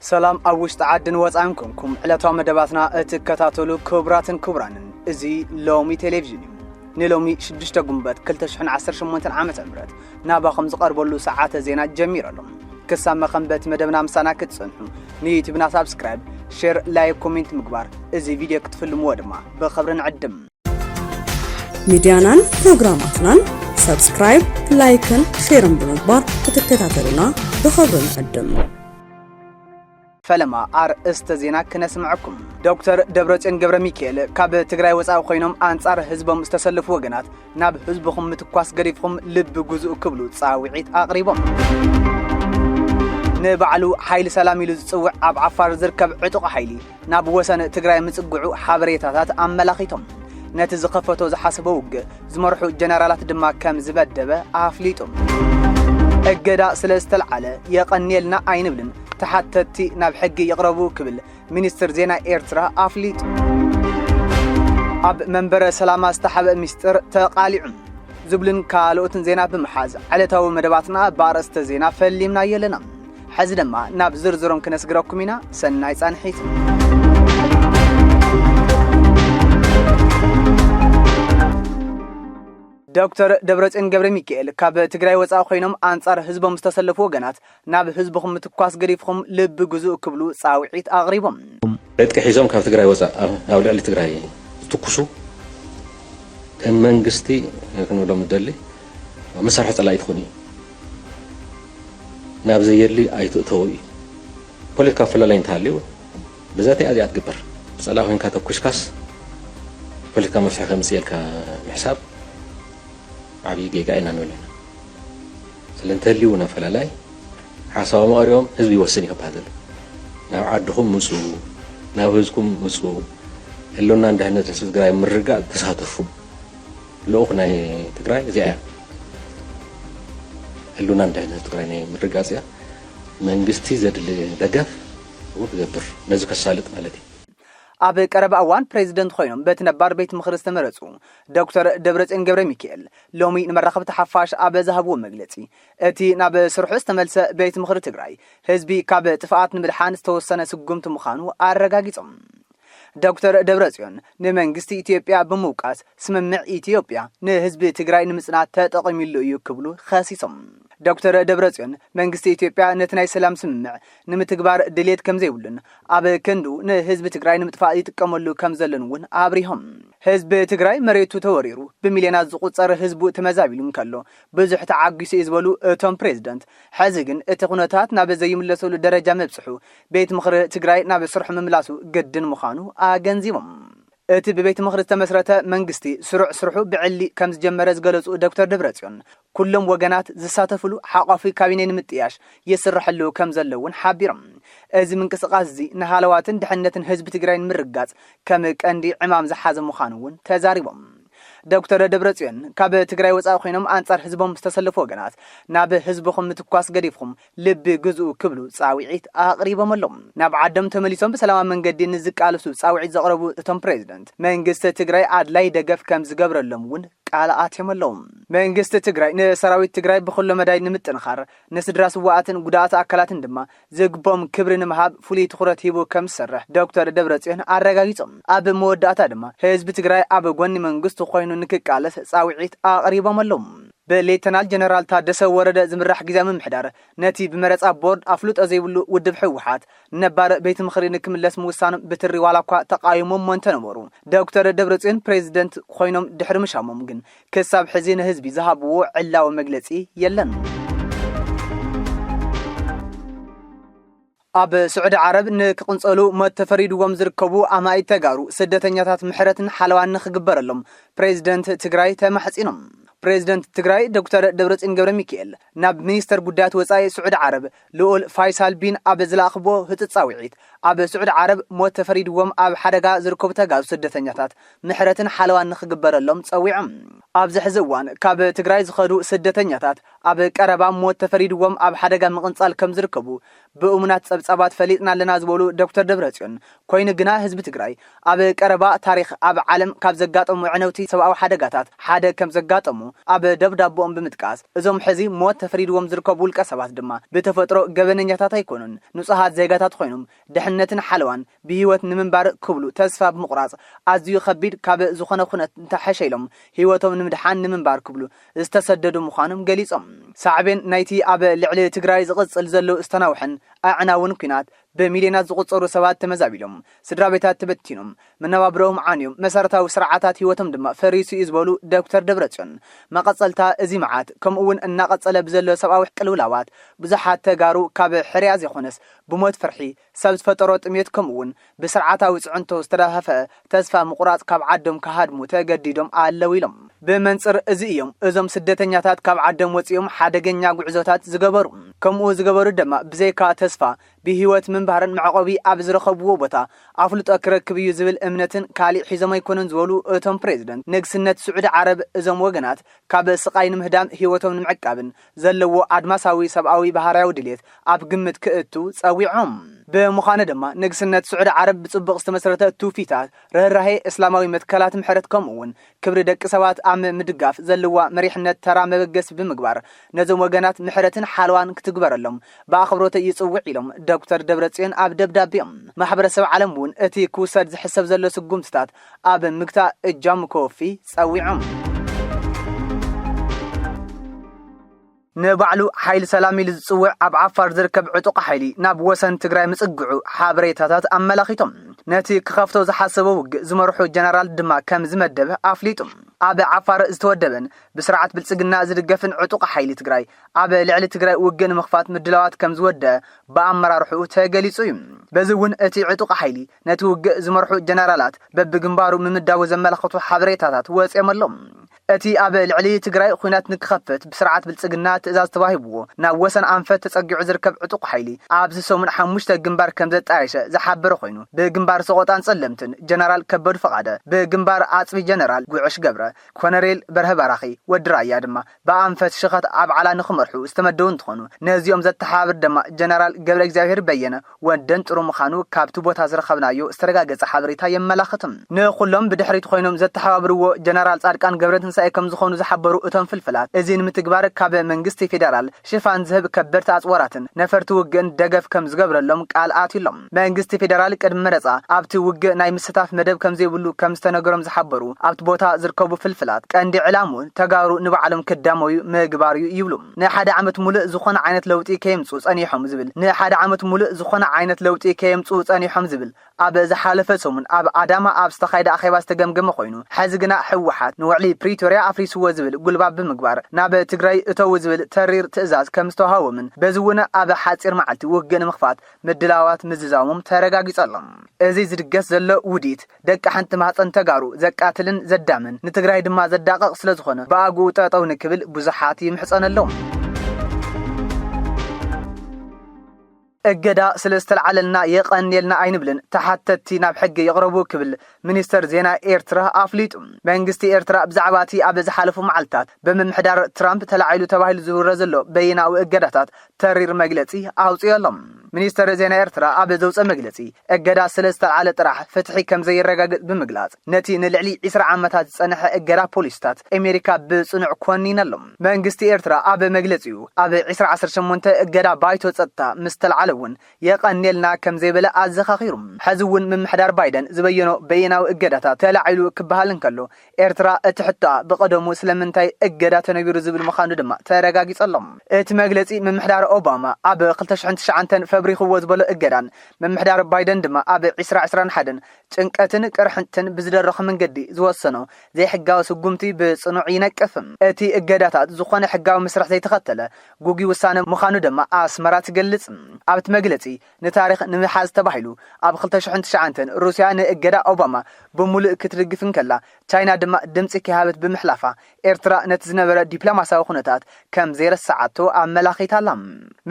ሰላም ኣብ ውሽጢ ዓድን ወፃእን ኮንኩም ዕለታዊ መደባትና እትከታተሉ ክቡራትን ክቡራንን፣ እዚ ሎሚ ቴሌቪዥን እዩ። ንሎሚ ሽዱሽተ ጉንበት ክልተ ሽሕን ዓሰርተ ሸሞንተን ዓመተ ምህረት ናባኹም ዝቐርበሉ ሰዓተ ዜና ጀሚሩ ኣሎ። ክሳብ መኸንበት መደብና ምሳና ክትጸንሑ ንዩቲዩብና ሳብስክራይብ፣ ሼር፣ ላይክ፣ ኮሜንት ምግባር፣ እዚ ቪድዮ ክትፍልምዎ ድማ ብኽብሪ ንዕድም። ሚድያናን ፕሮግራማትናን ሳብስክራይብ፣ ላይክን ሼርን ብምግባር ክትከታተሉና ብኽብሪ ንዕድም። ፈለማ ኣርእስተ ዜና ክነስምዐኩም። ዶክተር ደብረጽዮን ገብረ ሚካኤል ካብ ትግራይ ወጻኢ ኮይኖም ኣንጻር ህዝቦም ዝተሰለፉ ወገናት ናብ ህዝብኹም ምትኳስ ገዲፍኹም ልቢ ግዝኡ ክብሉ ጻውዒት ኣቕሪቦም። ንባዕሉ ሓይሊ ሰላም ኢሉ ዝጽውዕ ኣብ ዓፋር ዝርከብ ዕጡቕ ሓይሊ ናብ ወሰን ትግራይ ምጽግዑ ሓበሬታታት ኣመላኺቶም። ነቲ ዝኸፈቶ ዝሓሰቦ ውግእ ዝመርሑ ጀነራላት ድማ ከም ዝመደበ ኣፍሊጡ። እገዳ ስለ ዝተልዓለ የቐንየልና ኣይንብልን፣ ተሓተትቲ ናብ ሕጊ ይቕረቡ ክብል ሚኒስትር ዜና ኤርትራ ኣፍሊጡ። ኣብ መንበረ ሰላማ ዝተሓብአ ሚስጥር ተቓሊዑ ዝብልን ካልኦትን ዜና ብምሓዝ ዕለታዊ መደባትና ብኣርእስተ ዜና ፈሊምናዮ ኣለና። ሕዚ ድማ ናብ ዝርዝሮም ክነስግረኩም ኢና። ሰናይ ጻንሒት። ዶክተር ደብረጽዮን ገብረ ሚካኤል ካብ ትግራይ ወጻኢ ኮይኖም ኣንጻር ህዝቦም ዝተሰለፉ ወገናት ናብ ህዝብኹም ምትኳስ ገዲፍኹም ልቢ ግዝኡ ክብሉ ጻውዒት ኣቕሪቦም። ዕጥቂ ሒዞም ካብ ትግራይ ወጻእ ኣብ ኣብ ልዕሊ ትግራይ ዝትኩሱ ከም መንግስቲ ክንብሎም ንደሊ መሳርሒ ጸላኢ ትኹን እዩ። ናብ ዘየድሊ ኣይትእተዉ እዩ። ፖለቲካዊ ፍልልይ እንተሃልዩ ብዘተ እዚኣ ትግበር። ጸላኢ ኮይንካ ተኩስካስ ፖለቲካ መፍትሒ ከምጽእ ኢልካ ምሕሳብ ዓብዪ ጌጋ ኢና ንብል ኢና። ስለ እንተልዩ እውን ኣፈላላይ ሓሳቦም ኣቕሪቦም ህዝቢ ይወስን እዩ ክበሃል ዘሎ። ናብ ዓድኹም ምፁ፣ ናብ ህዝብኩም ምፁ፣ ህልውናን ድሕነት ህዝቢ ትግራይ ምርጋእ ተሳተፉ። ልኡኽ ናይ ትግራይ እዚኣ እያ። ህልውናን ድሕነት ህዝቢ ትግራይ ናይ ምርጋፅ እያ። መንግስቲ ዘድሊ ደገፍ እውን ክገብር ነዚ ከሳልጥ ማለት እዩ። ኣብ ቀረባ እዋን ፕሬዚደንት ኮይኖም በቲ ነባር ቤት ምኽሪ ዝተመረፁ ዶክተር ደብረጽዮን ገብረ ሚካኤል ሎሚ ንመራኸብቲ ሓፋሽ ኣብ ዝሃብዎ መግለፂ፣ እቲ ናብ ስርሑ ዝተመልሰ ቤት ምኽሪ ትግራይ ህዝቢ ካብ ጥፍኣት ንምድሓን ዝተወሰነ ስጉምቲ ምዃኑ ኣረጋጊጾም። ዶክተር ደብረጽዮን ንመንግስቲ ኢትዮጵያ ብምውቃስ ስምምዕ ኢትዮጵያ ንህዝቢ ትግራይ ንምጽናት ተጠቒምሉ እዩ ክብሉ ከሲሶም። ዶክተር ደብረጽዮን መንግስቲ ኢትዮጵያ ነቲ ናይ ሰላም ስምምዕ ንምትግባር ድሌት ከም ዘይብሉን ኣብ ክንዱ ንህዝቢ ትግራይ ንምጥፋእ ይጥቀመሉ ከም ዘሎን እውን ኣብሪሆም። ህዝቢ ትግራይ መሬቱ ተወሪሩ ብሚልዮናት ዝቑጸር ህዝቡ ተመዛቢሉ እንከሎ ብዙሕ ተዓጊሱ እዩ ዝበሉ እቶም ፕሬዝደንት፣ ሕዚ ግን እቲ ኩነታት ናብ ዘይምለሰሉ ደረጃ ምብጽሑ ቤት ምኽሪ ትግራይ ናብ ስርሑ ምምላሱ ግድን ምዃኑ ኣገንዚቦም። እቲ ብቤት ምኽሪ ዝተመስረተ መንግስቲ ስሩዕ ስርሑ ብዕሊ ከም ዝጀመረ ዝገለጹ ዶክተር ደብረጽዮን፣ ኩሎም ወገናት ዝሳተፍሉ ሓቋፊ ካቢኔ ንምጥያሽ ይስረሐሉ ከም ዘሎ እውን ሓቢሮም። እዚ ምንቅስቓስ እዚ ንሃለዋትን ድሕነትን ህዝቢ ትግራይ ንምርጋጽ ከም ቀንዲ ዕማም ዝሓዘ ምዃኑ እውን ተዛሪቦም። ዶክተር ደብረጽዮን ካብ ትግራይ ወጻኢ ኮይኖም ኣንጻር ህዝቦም ዝተሰለፉ ወገናት ናብ ህዝብኹም ምትኳስ ገዲፍኹም ልቢ ግዝኡ ክብሉ ጻውዒት ኣቕሪቦም ኣለዉ። ናብ ዓዶም ተመሊሶም ብሰላማዊ መንገዲ ንዝቃለሱ ጻውዒት ዘቕረቡ እቶም ፕሬዝደንት፣ መንግስቲ ትግራይ ኣድላይ ደገፍ ከም ዝገብረሎም እውን ቃል ኣትዮም ኣለዉ። መንግስቲ ትግራይ ንሰራዊት ትግራይ ብኹሎ መዳይ ንምጥንኻር፣ ንስድራ ስዋኣትን ጉዳኣት ኣካላትን ድማ ዝግብኦም ክብሪ ንምሃብ ፍሉይ ትኹረት ሂቡ ከም ዝሰርሕ ዶክተር ደብረጽዮን ኣረጋጊጾም። ኣብ መወዳእታ ድማ ህዝቢ ትግራይ ኣብ ጎኒ መንግስቱ ኮይኑ ንክቃለስ ጻውዒት ኣቕሪቦም ኣለዉ። ብሌተናል ጀነራል ታደሰ ወረደ ዝምራሕ ግዝያዊ ምምሕዳር ነቲ ብመረጻ ቦርድ ኣፍልጦ ዘይብሉ ውድብ ህወሓት ነባር ቤት ምኽሪ ንክምለስ ምውሳኑ ብትሪ ዋላ እኳ ተቃይሞሞ እንተነበሩ፣ ዶክተር ደብረጽዮን ፕሬዚደንት ኮይኖም ድሕሪ ምሻሞም ግን ክሳብ ሕዚ ንህዝቢ ዝሃብዎ ዕላዊ መግለጺ የለን። ኣብ ስዑዲ ዓረብ ንክቕንጸሉ ሞት ተፈሪድዎም ዝርከቡ ኣማኢት ተጋሩ ስደተኛታት ምሕረትን ሓለዋን ንክግበረሎም ፕሬዚደንት ትግራይ ተማሕጺኖም። ፕሬዚደንት ትግራይ ዶክተር ደብረጽዮን ገብረ ሚካኤል ናብ ሚኒስተር ጉዳያት ወጻኢ ስዑዲ ዓረብ ልኡል ፋይሳል ቢን ኣብ ዝለኣኽዎ ህጹጽ ጻውዒት፣ ኣብ ስዑዲ ዓረብ ሞት ተፈሪድዎም ኣብ ሓደጋ ዝርከቡ ተጋሩ ስደተኛታት ምሕረትን ሓለዋን ንክግበረሎም ጸዊዖም። ኣብዚ ሕዚ እዋን ካብ ትግራይ ዝኸዱ ስደተኛታት ኣብ ቀረባ ሞት ተፈሪድዎም ኣብ ሓደጋ ምቕንጻል ከም ዝርከቡ ብእሙናት ጸብጻባት ፈሊጥና ኣለና ዝበሉ ዶክተር ደብረጽዮን፣ ኮይኑ ግና ህዝቢ ትግራይ ኣብ ቀረባ ታሪኽ ኣብ ዓለም ካብ ዘጋጠሙ ኣዕነውቲ ሰብኣዊ ሓደጋታት ሓደ ከም ዘጋጠሙ ኣብ ደብዳቦኦም ብምጥቃስ፣ እዞም ሕዚ ሞት ተፈሪድዎም ዝርከቡ ውልቀ ሰባት ድማ ብተፈጥሮ ገበነኛታት ኣይኮኑን፣ ንጹሃት ዜጋታት ኮይኖም ድሕነትን ሓለዋን ብህይወት ንምንባር ክብሉ ተስፋ ብምቑራጽ ኣዝዩ ከቢድ ካብ ዝኾነ ኩነት እንተሓሸ ኢሎም ህይወቶም ንምድሓን ንምንባር ክብሉ ዝተሰደዱ ምዃኖም ገሊጾም። ሳዕቤን ናይቲ ኣብ ልዕሊ ትግራይ ዝቕጽል ዘሎ ዝተናውሐን ኣዕናውን ኲናት ብሚልዮናት ዝቑጸሩ ሰባት ተመዛቢሎም፣ ስድራ ቤታት ተበቲኖም፣ መነባብሮኦም ዓንዮም፣ መሰረታዊ ስርዓታት ህይወቶም ድማ ፈሪሱ እዩ ዝበሉ ዶክተር ደብረጽዮን፣ መቐጸልታ እዚ መዓት ከምኡ እውን እናቐጸለ ብዘሎ ሰብኣዊ ቅልውላዋት ብዙሓት ተጋሩ ካብ ሕርያ ዘይኮነስ ብሞት ፍርሒ፣ ሰብ ዝፈጠሮ ጥሜት ከምኡ እውን ብስርዓታዊ ጽዕንቶ ዝተዳፈፈ ተስፋ ምቑራጽ ካብ ዓዶም ክሃድሙ ተገዲዶም ኣለዉ ኢሎም። ብመንጽር እዚ እዮም እዞም ስደተኛታት ካብ ዓዶም ወጺኦም ሓደገኛ ጉዕዞታት ዝገበሩ። ከምኡ ዝገበሩ ድማ ብዘይካ ተስፋ ብህይወት ምንባርን መዕቆቢ ኣብ ዝረኸብዎ ቦታ ኣፍልጦ ክረክብ እዩ ዝብል እምነትን ካሊእ ሒዞም ኣይኮኑን ዝበሉ እቶም ፕሬዝደንት፣ ንግስነት ስዑዲ ዓረብ እዞም ወገናት ካብ ስቓይ ንምህዳም ህይወቶም ንምዕቃብን ዘለዎ ኣድማሳዊ ሰብኣዊ ባህርያዊ ድሌት ኣብ ግምት ክእቱ ጸዊዖም። ብምዃኑ ድማ ንግስነት ስዑዲ ዓረብ ብጽቡቕ ዝተመስረተ ትውፊታት፣ ርህራሄ፣ እስላማዊ መትከላት ምሕረት ከምኡ እውን ክብሪ ደቂ ሰባት ኣብ ምድጋፍ ዘለዋ መሪሕነት ተራ መበገሲ ብምግባር ነዞም ወገናት ምሕረትን ሓለዋን ክትግበረሎም ብኣኽብሮት ይጽውዕ ኢሎም ዶክተር ደብረጽዮን ኣብ ደብዳቤኦም። ማሕበረሰብ ዓለም እውን እቲ ክውሰድ ዝሕሰብ ዘሎ ስጉምትታት ኣብ ምግታእ እጃሙ ከወፊ ጸዊዖም። ንባዕሉ ሓይሊ ሰላም ኢሉ ዝጽውዕ ኣብ ዓፋር ዝርከብ ዕጡቕ ሓይሊ ናብ ወሰን ትግራይ ምጽግዑ ሓበሬታታት ኣመላኺቶም። ነቲ ክኸፍቶ ዝሓሰቦ ውግእ ዝመርሑ ጀነራል ድማ ከም ዝመደበ ኣፍሊጡ። ኣብ ዓፋር ዝተወደበን ብስርዓት ብልጽግና ዝድገፍን ዕጡቕ ሓይሊ ትግራይ ኣብ ልዕሊ ትግራይ ውግእ ንምኽፋት ምድላዋት ከም ዝወደ ብኣመራርሕኡ ተገሊጹ እዩ። በዚ እውን እቲ ዕጡቕ ሓይሊ ነቲ ውግእ ዝመርሑ ጀነራላት በብግንባሩ ምምዳቡ ዘመላኽቱ ሓበሬታታት ወፂኦም ኣለዉ። እቲ ኣብ ልዕሊ ትግራይ ኹናት ንክኸፍት ብስርዓት ብልጽግና ትእዛዝ ተዋሂብዎ ናብ ወሰን ኣንፈት ተጸጊዑ ዝርከብ ዕጡቕ ሓይሊ ኣብዚ ሰሙን ሓሙሽተ ግንባር ከም ዘጣየሸ ዝሓበረ ኮይኑ፣ ብግንባር ሰቆጣን ጸለምትን ጀነራል ከበዱ ፈቓደ፣ ብግንባር ኣጽቢ ጀነራል ጉዕሽ ገብረ፣ ኮነሬል በርሀ ባራኺ ወዲ ራያ ድማ ብኣንፈት ሽኸት ኣብ ዓላ ንክመርሑ ዝተመደቡ እንትኾኑ፣ ነዚኦም ዘተሓባብር ድማ ጀነራል ገብረ እግዚኣብሔር በየነ ወደን ጥሩ ምዃኑ ካብቲ ቦታ ዝረኸብናዮ ዝተረጋገጸ ሓበሬታ የመላኽት። ንኹሎም ብድሕሪት ኮይኖም ዘተሓባብርዎ ጀነራል ጻድቃን ገብረትንሳኤ ከም ዝኾኑ ዝሓበሩ እቶም ፍልፍላት፣ እዚ ንምትግባር ካብ መንግስቲ ፌደራል ሽፋን ዝህብ ከበድቲ ኣጽዋራትን ነፈርቲ ውግእን ደገፍ ከም ዝገብረሎም ቃል ኣትዩሎም። መንግስቲ ፌደራል ቅድሚ መረጻ ኣብቲ ውግእ ናይ ምስታፍ መደብ ከም ዘይብሉ ከም ዝተነገሮም ዝሓበሩ ኣብቲ ቦታ ዝርከቡ ፍልፍላት፣ ቀንዲ ዕላምኡ ተጋሩ ንባዕሎም ክዳመዩ ምግባር እዩ ይብሉ። ንሓደ ዓመት ሙሉእ ዝኾነ ዓይነት ለውጢ ከየምጽኡ ጸኒሖም ዝብል፣ ንሓደ ዓመት ሙሉእ ዝኾነ ዓይነት ለውጢ ከየምጽኡ ጸኒሖም ዝብል ኣብ ዝሓለፈ ሰሙን ኣብ ኣዳማ ኣብ ዝተኻየደ ኣኼባ ዝተገምገመ ኮይኑ፣ ሕዚ ግና ህወሓት ንውዕሊ ፕሪቶርያ ኣፍሪስዎ ዝብል ጉልባብ ብምግባር ናብ ትግራይ እተዉ ዝብል ተሪር ትእዛዝ ከም ዝተዋሃቦምን በዚ እውን ኣብ ሓፂር መዓልቲ ውግእ ንምኽፋት ምድላዋት ምዝዛሞም ተረጋጊጹ ኣሎ። እዚ ዝድገስ ዘሎ ውዲት ደቂ ሓንቲ ማህፀን ተጋሩ ዘቃትልን ዘዳምን፣ ንትግራይ ድማ ዘዳቕቕ ስለ ዝኾነ ብኣግኡ ጠጠው ንክብል ብዙሓት ይምሕጸኑ ኣለዉ። እገዳ ስለ ዝተልዓለልና የቐንየልና ኣይንብልን፣ ተሓተትቲ ናብ ሕጊ ይቕረቡ ክብል ሚኒስተር ዜና ኤርትራ ኣፍሊጡ። መንግስቲ ኤርትራ ብዛዕባ እቲ ኣብ ዝሓለፉ መዓልታት ብምምሕዳር ትራምፕ ተላዒሉ ተባሂሉ ዝውረ ዘሎ በይናዊ እገዳታት ተሪር መግለጺ ኣውጺኡ ኣሎ። ሚኒስተር ዜና ኤርትራ ኣብ ዘውጸ መግለጺ፣ እገዳ ስለ ዝተልዓለ ጥራሕ ፍትሒ ከም ዘይረጋገጽ ብምግላጽ፣ ነቲ ንልዕሊ ዕስራ ዓመታት ዝጸንሐ እገዳ ፖሊስታት ኣሜሪካ ብጽኑዕ ኮኒኑ ኣሎ። መንግስቲ ኤርትራ ኣብ መግለጺኡ፣ ኣብ ዕስራ ዓሰርተ ሸሞንተ እገዳ ባይቶ ጸጥታ ምስ ተልዓለ እውን የቐንየልና ከም ዘይበለ ኣዘኻኺሩ። ሕዚ እውን ምምሕዳር ባይደን ዝበየኖ በየናዊ እገዳታት ተላዒሉ ክበሃል እንከሎ፣ ኤርትራ እቲ ሕቶኣ ብቐደሙ ስለምንታይ እገዳ ተነቢሩ ዝብል ምዃኑ ድማ ተረጋጊጹ ኣሎ። እቲ መግለጺ ምምሕዳር ኦባማ ኣብ ክልተ ሽሕን ትሽዓተን ፈብሪኽዎ ዝበሎ እገዳን ምምሕዳር ባይደን ድማ ኣብ ዕስራ ዕስራን ሓደን ጭንቀትን ቅርሕንትን ብዝደረኹ መንገዲ ዝወሰኖ ዘይሕጋዊ ስጉምቲ ብጽኑዕ ይነቅፍ። እቲ እገዳታት ዝኾነ ሕጋዊ መስርሕ ዘይተኸተለ ጉጉይ ውሳነ ምዃኑ ድማ ኣስመራ ትገልጽ። ኣብቲ መግለጺ፣ ንታሪኽ ንምሓዝ ተባሂሉ ኣብ ክልተ ሽሕን ትሽዓተን ሩስያ ንእገዳ ኦባማ ብምሉእ ክትድግፍ እንከላ፣ ቻይና ድማ ድምጺ ከይሃበት ብምሕላፋ፣ ኤርትራ ነቲ ዝነበረ ዲፕሎማስያዊ ኩነታት ከም ዘይረስዓቶ ኣመላኺታ ኣላ።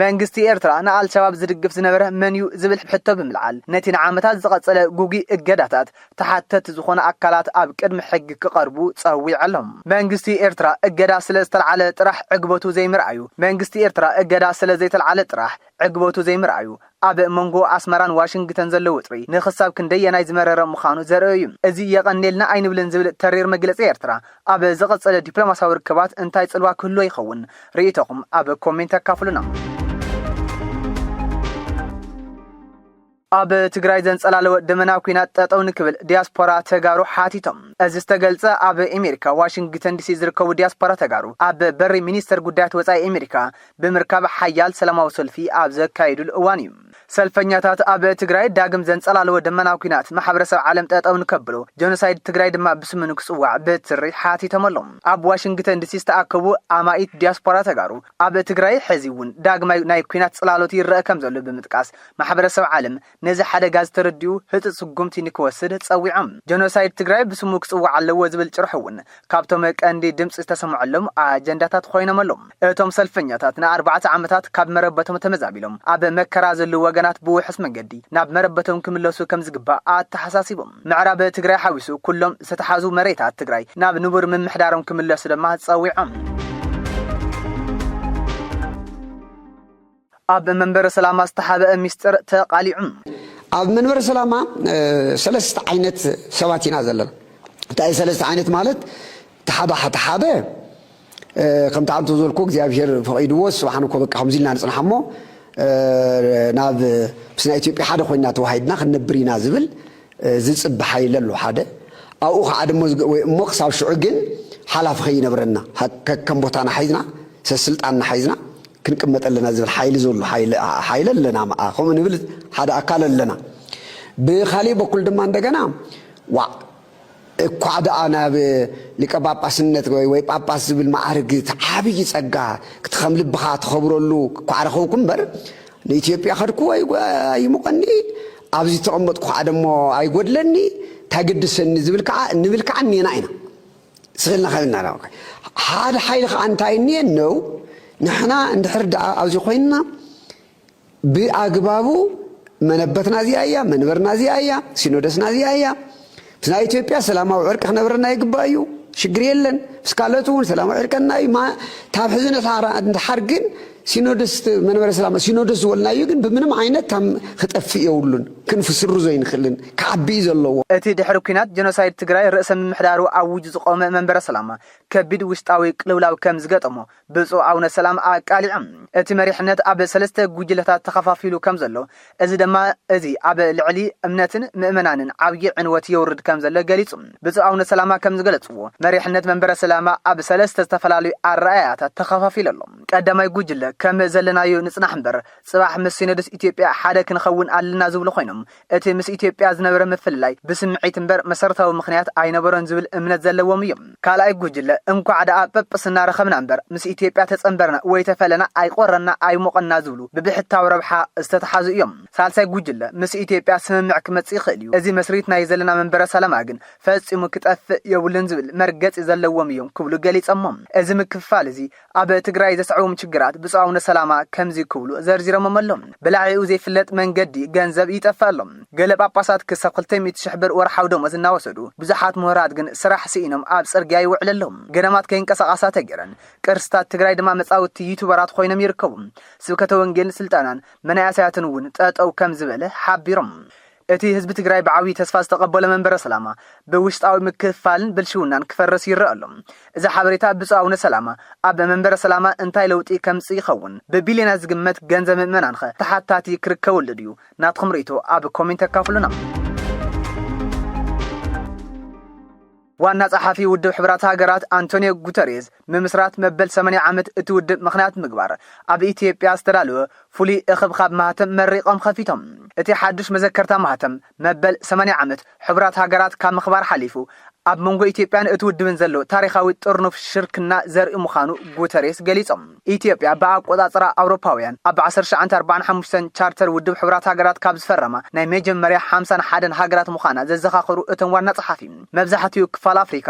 መንግስቲ ኤርትራ ንኣልሸባብ ዝድግፍ ዝነበረ መን እዩ ዝብል ሕቶ ብምልዓል፣ ነቲ ንዓመታት ዝቐጸለ ጉጉይ እገዳታት ተሓተቲ ዝኾኑ ኣካላት ኣብ ቅድሚ ሕጊ ክቐርቡ ጸዊዑ ኣሎ። መንግስቲ ኤርትራ እገዳ ስለ ዝተልዓለ ጥራሕ ዕግበቱ ዘይምርኣዩ፣ መንግስቲ ኤርትራ እገዳ ስለ ዘይተልዓለ ጥራሕ ዕግበቱ ዘይምርኣዩ ኣብ መንጎ ኣስመራን ዋሽንግተን ዘሎ ውጥሪ ንኽሳብ ክንደየናይ ዝመረረ ምዃኑ ዘርኢ እዩ። እዚ የቐንየልና ኣይንብልን ዝብል ተሪር መግለጺ ኤርትራ ኣብ ዝቐጸለ ዲፕሎማሲያዊ ርክባት እንታይ ጽልዋ ክህልዎ ይኸውን? ርእይቶኹም ኣብ ኮሜንት ኣካፍሉና። ኣብ ትግራይ ዘንጸላለወ ደመና ኲናት ጠጠው ንክብል ዲያስፖራ ተጋሩ ሓቲቶም። እዚ ዝተገልጸ ኣብ ኣሜሪካ ዋሽንግተን ዲሲ ዝርከቡ ዲያስፖራ ተጋሩ ኣብ በሪ ሚኒስተር ጉዳያት ወጻኢ ኣሜሪካ ብምርካብ ሓያል ሰላማዊ ሰልፊ ኣብ ዘካየዱሉ እዋን እዩ። ሰልፈኛታት ኣብ ትግራይ ዳግም ዘንጸላለወ ደመና ኲናት ማሕበረሰብ ዓለም ጠጠው ንከብሎ፣ ጀኖሳይድ ትግራይ ድማ ብስሙ ንክጽዋዕ ብትሪ ሓቲቶም ኣለዉ። ኣብ ዋሽንግተን ዲሲ ዝተኣከቡ ኣማኢት ዲያስፖራ ተጋሩ ኣብ ትግራይ ሕዚ እውን ዳግማይ ናይ ኲናት ጽላሎት ይረአ ከም ዘሎ ብምጥቃስ፣ ማሕበረሰብ ዓለም ነዚ ሓደጋ ዝተረድኡ ህጹጽ ስጉምቲ ንክወስድ ጸዊዖም። ጀኖሳይድ ትግራይ ብስሙ ክጽዋዕ ኣለዎ ዝብል ጭርሖ እውን ካብቶም ቀንዲ ድምጺ ዝተሰምዐሎም ኣጀንዳታት ኮይኖም ኣለዉ። እቶም ሰልፈኛታት ንኣርባዕተ ዓመታት ካብ መረበቶም ተመዛቢሎም ኣብ መከራ ዘለዉ ወገናት ብውሑስ መንገዲ ናብ መረበቶም ክምለሱ ከም ዝግባእ ኣተሓሳሲቦም። ምዕራብ ትግራይ ሓዊሱ ኩሎም ዝተተሓዙ መሬታት ትግራይ ናብ ንቡር ምምሕዳሮም ክምለሱ ድማ ጸዊዖም። ኣብ መንበረ ሰላማ ዝተሓብአ ሚስጥር ተቓሊዑ። ኣብ መንበረ ሰላማ፣ እ፣ ሰለስተ ዓይነት ሰባት ኢና ዘለና። እንታይ ሰለስተ ዓይነት ማለት? እቲ ሓደ፣ እቲ ሓደ፣ እ፣ ከምቲ ኣንቱ ዝበልኩ እግዚኣብሔር ፈቒድዎ፣ ስብሓን እኮ በቃ ከምዚ ኢልና ንጽናሕ እሞ፣ እ፣ ናብ፣ ምስ ናይ ኢትዮጵያ ሓደ ኮይና ተዋሂድና ክንነብር ኢና ዝብል፣ እ፣ ዝጽቢ ሓይሊ ኣሎ ሓደ። ኣብኡ ከዓ ደሞ ዝገ-፣ ወይ እሞ ክሳብ ሽዑ ግን ሓላፊ ከይነብረና፣ ሃ-፣ ከከም ቦታና ሓይዝና፣ ሰስልጣንና ሓይዝና ክንቅመጥ ኣለና ዝብል ሓይሊ ዘሎ ሓይሊ፣ ሓይሊ ኣለና። መኣ ከምኡ ንብል ሓደ ኣካል ኣለና። ብኻሊእ በኩል ድማ እንደገና፣ ዋዕ፣ እኳዕ ደኣ ናብ ሊቀ ጳጳስነት ወይ፣ ወይ ጳጳስ ዝብል መዓርግ፣ እቲ ዓብዪ ጸጋ፣ እቲ ከም ልብኻ ትኸብረሉ እኳዕ ረኸብኩ እምበር፣ ንኢትዮጵያ ከድኩ ወይ ጓ-፣ ኣይሙቐኒ፣ ኣብዚ ተቐመጥኩ ከዓ ደሞ ኣይጎድለኒ፣ እንታይ ገድሰኒ ዝብል ከዓ፣ ንብል ከዓ እኔና ኢና። ስቕ ኢልና ካብ ኢና፣ ሓደ ሓይሊ ከዓ እንታይ እኒኤ ነው፣ ንሕና እንድሕር ደኣ ኣብዚ ኮይንና፣ ብኣግባቡ መነበትና እዚኣ እያ፣ መንበርና እዚኣ እያ፣ ሲኖዶስና እዚኣ እያ። ምስ ናይ ኢትዮጵያ ሰላማዊ ዕርቂ ክነብረና ይግባእ እዩ፣ ሽግር የለን። ምስ ካልኦት እውን ሰላማዊ ዕርቀና እዩ። ማ-፣ ታብ ሕዚ ነታ እንድሓር ግን ሲኖዶስ፣ መንበረ ሰላማ ሲኖዶስ ዝበልናዮ ግን ብምንም ዓይነት ታም ክጠፍእ የብሉን፣ ክንፍስርዞ ኣይንኽእልን፣ ክዓቢ እዩ ዘለዎ። እቲ ድሕሪ ኲናት ጀኖሳይድ ትግራይ ርእሰ ምምሕዳሩ ኣውጁ ዝቖመ መንበረ ሰላማ ከቢድ ውሽጣዊ ቅልውላው ከም ዝገጠሞ ብፁዕ ኣቡነ ሰላማ ኣቃሊዖም። እቲ መሪሕነት ኣብ ሰለስተ ጉጅለታት ተኸፋፊሉ ከም ዘሎ፣ እዚ ድማ፣ እዚ ኣብ ልዕሊ እምነትን ምእመናንን ዓብዪ ዕንወት የውርድ ከም ዘሎ ገሊጹ። ብፁዕ ኣቡነ ሰላማ ከም ዝገለጽዎ፣ መሪሕነት መንበረ ሰላማ ኣብ ሰለስተ ዝተፈላለዩ ኣረኣእያታት ተኸፋፊሉ ኣሎ። ቀዳማይ ጉጅለ፣ ከም ዘለናዮ ንጽናሕ እምበር፣ ጽባሕ ምስ ሲኖዶስ ኢትዮጵያ ሓደ ክንኸውን ኣለና ዝብሉ ኮይኖም፣ እቲ ምስ ኢትዮጵያ ዝነበረ ምፍልላይ ብስምዒት እምበር መሰረታዊ ምኽንያት ኣይነበሮን ዝብል እምነት ዘለዎም እዮም። ካልኣይ ጉጅለ፣ እንኳዕ ደኣ ጳጳስና ረኸብና እምበር፣ ምስ ኢትዮጵያ ተጸንበርና ወይ ተፈለና ኣይቆረና ኣይሞቐና ዝብሉ ብብሕታዊ ረብሓ ዝተተሓዙ እዮም። ሳልሳይ ጉጅለ፣ ምስ ኢትዮጵያ ስምምዕ ክመጽእ ይኽእል እዩ። እዚ መስሪት ናይ ዘለና መንበረ ሰላማ ግን ፈጺሙ ክጠፍእ የብሉን ዝብል መርገጺ ዘለዎም እዮም ክብሉ ገሊጾሞ። እዚ ምክፍፋል እዚ ኣብ ትግራይ ዘስዕቦም ችግራት ብፁዕ ኣቡነ ሰላማ ከምዚ ክብሉ ዘርዚሮሞም ኣለዉ። ብላዕሊኡ ዘይፍለጥ መንገዲ ገንዘብ ይጠፍእ ኣሎ። ገለ ጳጳሳት ክሳብ ክልተ ሚእቲ ሽሕ ብር ወርሓዊ ደሞዝ እናወሰዱ፣ ብዙሓት ምሁራት ግን ስራሕ ስኢኖም ኣብ ጽርግያ ይውዕሉ ኣለዉ። ገዳማት ከይንቀሳቐሳ ተገይረን፣ ቅርስታት ትግራይ ድማ መጻውቲ ዩቱበራት ኮይኖም ይርከቡ። ስብከተ ወንጌልን ስልጠናን መናእሰያትን እውን ጠጠው ከም ዝበለ ሓቢሮም። እቲ ህዝቢ ትግራይ ብዓብዪ ተስፋ ዝተቐበሎ መንበረ ሰላማ ብውሽጣዊ ምክፍፋልን ብልሽውናን ክፈርስ ይረአ ኣሎ። እዚ ሓበሬታ ብፁዕ ኣቡነ ሰላማ ኣብ መንበረ ሰላማ እንታይ ለውጢ ከምጽእ ይኸውን? ብቢልዮናት ዝግመት ገንዘብ ምእመናንኸ ተሓታቲ ክርከበሉ ድዩ? ናትኩም ርእይቶ ኣብ ኮሜንት ኣካፍሉና። ዋና ጸሓፊ ውድብ ሕቡራት ሃገራት ኣንቶኒዮ ጉተሬዝ፣ ምምስራት መበል ሰማንያ ዓመት እቲ ውድብ ምኽንያት ምግባር፣ ኣብ ኢትዮጵያ ዝተዳለወ ፍሉይ እኽብኻብ ማህተም መሪቖም ከፊቶም። እቲ ሓዱሽ መዘከርታ ማህተም፣ መበል ሰማንያ ዓመት ሕቡራት ሃገራት ካብ ምኽባር ሓሊፉ፣ ኣብ መንጎ ኢትዮጵያን እቲ ውድብን ዘሎ ታሪኻዊ ጥርኑፍ ሽርክና ዘርኢ ምዃኑ ጉተሬስ ገሊጾም። ኢትዮጵያ ብኣቆጻጽራ ኣውሮፓውያን ኣብ ዓሰርተ ትሽዓተ ኣርባዓን ሓሙሽተን ቻርተር ውድብ ሕቡራት ሃገራት ካብ ዝፈረማ ናይ መጀመርያ ሓምሳን ሓደን ሃገራት ምዃና ዘዘኻኸሩ እቶም ዋና ጸሓፊ፣ መብዛሕትኡ ክፋል ኣፍሪካ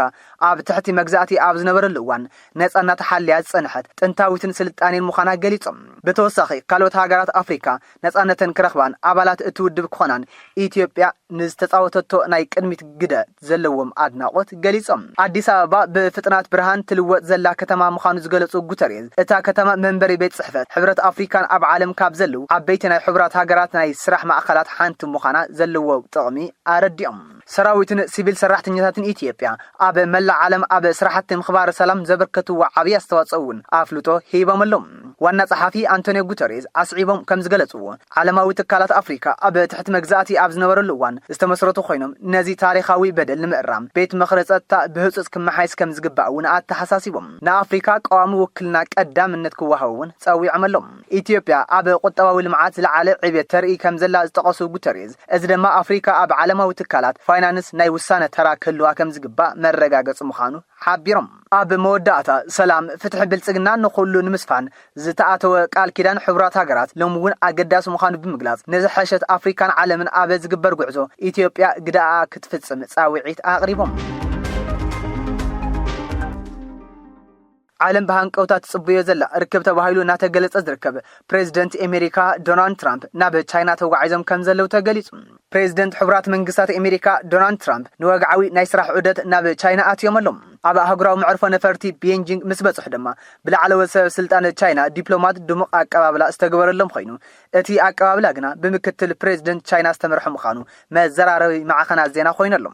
ኣብ ትሕቲ መግዛእቲ ኣብ ዝነበረሉ እዋን ነጻ እናተሓለያ ዝጸንሐት ጥንታዊትን ስልጣኔን ምዃና ገሊጾም። ብተወሳኺ ካልኦት ሃገራት ኣፍሪካ ነጻነተን ክረኽባን ኣባላት እቲ ውድብ ክኾናን ኢትዮጵያ ንዝተጻወተቶ ናይ ቅድሚት ግደ ዘለዎም ኣድና ኣድናቖት ገሊጾም። ኣዲስ ኣበባ ብፍጥናት ብርሃን ትልወጥ ዘላ ከተማ ምዃኑ ዝገለጹ ጉተሬዝ፣ እታ ከተማ መንበሪ ቤት ጽሕፈት ሕብረት ኣፍሪካን ኣብ ዓለም ካብ ዘለዉ ዓበይቲ ናይ ሕቡራት ሃገራት ናይ ስራሕ ማእከላት ሓንቲ ምዃና ዘለዎ ጥቕሚ ኣረዲኦም። ሰራዊትን ሲቪል ሰራሕተኛታትን ኢትዮጵያ ኣብ መላእ ዓለም ኣብ ስራሕቲ ምኽባር ሰላም ዘበርከትዎ ዓብዪ ኣስተዋፅኦ እውን ኣፍልጦ ሂቦም ኣለዉ። ዋና ጸሓፊ ኣንቶኒዮ ጉተሬዝ ኣስዒቦም ከም ዝገለጽዎ፣ ዓለማዊ ትካላት ኣፍሪካ ኣብ ትሕቲ መግዛእቲ ኣብ ዝነበረሉ እዋን ዝተመስረቱ ኮይኖም፣ ነዚ ታሪኻዊ በደል ንምእራም ቤት ምኽሪ ጸጥታ ብህጹጽ ክመሓየስ ከም ዝግባእ እውን ኣተሓሳሲቦም። ንኣፍሪካ ቀዋሚ ውክልና ቀዳምነት ክወሃቦ እውን ጸዊዖም ኣለዉ። ኢትዮጵያ ኣብ ቁጠባዊ ልምዓት ዝለዓለ ዕብየት ተርኢ ከም ዘላ ዝጠቐሱ ጉተሬዝ፣ እዚ ድማ ኣፍሪካ ኣብ ዓለማዊ ትካላት ፋይናንስ ናይ ውሳነ ተራ ክህልዋ ከም ዝግባእ መረጋገጺ ምዃኑ ሓቢሮም። ኣብ መወዳእታ፣ ሰላም፣ ፍትሒ፣ ብልጽግና ንኹሉ ንምስፋን ዝተኣተወ ቃል ኪዳን ሕቡራት ሃገራት ሎሚ እውን ኣገዳሲ ምዃኑ ብምግላጽ፣ ንዝሐሸት ኣፍሪካን ዓለምን ኣብ ዝግበር ጉዕዞ ኢትዮጵያ ግደኣ ክትፍጽም ጻውዒት ኣቕሪቦም። ዓለም ብሃንቀውታ ትጽበዮ ዘላ ርክብ ተባሂሉ እናተገለጸ ዝርከብ፣ ፕሬዚደንት ኣሜሪካ ዶናልድ ትራምፕ ናብ ቻይና ተጓዒዞም ከም ዘለዉ ተገሊጹ። ፕሬዚደንት ሕቡራት መንግስታት ኣሜሪካ ዶናልድ ትራምፕ ንወግዓዊ ናይ ስራሕ ዑደት ናብ ቻይና ኣትዮም ኣለዉ። ኣብ ኣህጉራዊ መዕርፎ ነፈርቲ ቤንጂንግ ምስ በጽሑ ድማ፣ ብላዕለዎት ሰብ ስልጣን ቻይና ዲፕሎማት ድሙቕ ኣቀባብላ ዝተገበረሎም ኮይኑ፣ እቲ ኣቀባብላ ግና ብምክትል ፕሬዚደንት ቻይና ዝተመርሐ ምዃኑ መዘራረቢ ማዕኸናት ዜና ኮይኑ ኣሎ።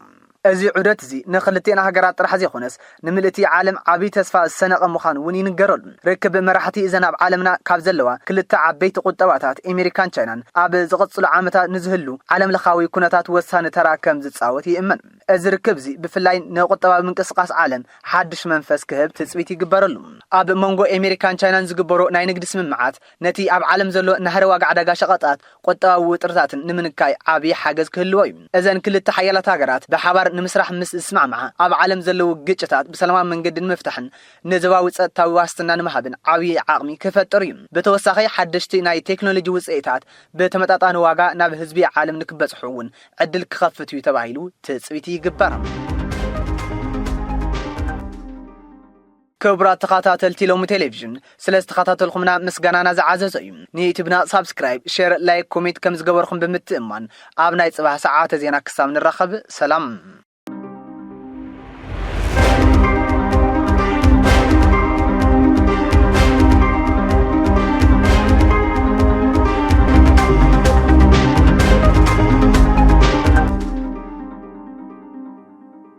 እዚ ዑደት እዚ ንክልቲኤን ሃገራት ጥራሕ ዘይኮነስ፣ ንምልእቲ ዓለም ዓብዪ ተስፋ ዝሰነቐ ምዃኑ እውን ይንገረሉ። ርክብ መራሕቲ እዘን ኣብ ዓለምና ካብ ዘለዋ ክልተ ዓበይቲ ቁጠባታት ኣሜሪካን ቻይናን ኣብ ዝቕጽሉ ዓመታት ንዝህሉ ዓለም ለኻዊ ኩነታት ወሳኒ ተራ ከም ዝጻወት ይእመን። እዚ ርክብ እዚ ብፍላይ ንቁጠባዊ ምንቅስቃስ ዓለም ሓድሽ መንፈስ ክህብ ትጽቢት ይግበረሉ። ኣብ መንጎ ኣሜሪካን ቻይናን ዝግበሩ ናይ ንግዲ ስምምዓት ነቲ ኣብ ዓለም ዘሎ ናህሪ ዋጋ ዕዳጋ ሸቐጣት ቁጠባዊ ውጥረታትን ንምንካይ ዓብዪ ሓገዝ ክህልዎ እዩ። እዘን ክልተ ሓያላት ሃገራት ብሓባር ንምስራሕ ምስ ዝስማዕማዓ፣ ኣብ ዓለም ዘለዉ ግጭታት ብሰላማዊ መንገዲ ንምፍታሕን ንዞባዊ ጸጥታዊ ዋስትና ንምሃብን ዓብዪ ዓቕሚ ክፈጥር እዩ። ብተወሳኺ፣ ሓደሽቲ ናይ ቴክኖሎጂ ውፅኢታት ብተመጣጣኒ ዋጋ ናብ ህዝቢ ዓለም ንክበጽሑ እውን ዕድል ክኸፍት እዩ ተባሂሉ ትጽቢት ይግበር። ክቡራት ተኸታተልቲ ሎሚ ቴሌቪዥን፣ ስለ ዝተኸታተልኩምና ምስጋናና ዝዓዘዘ እዩ። ንዩቲብና ሳብስክራይብ፣ ሼር፣ ላይክ፣ ኮሜንት ከም ዝገበርኩም ብምትእምማን፣ ኣብ ናይ ጽባሕ ሰዓተ ዜና ክሳብ ንራኸብ፣ ሰላም።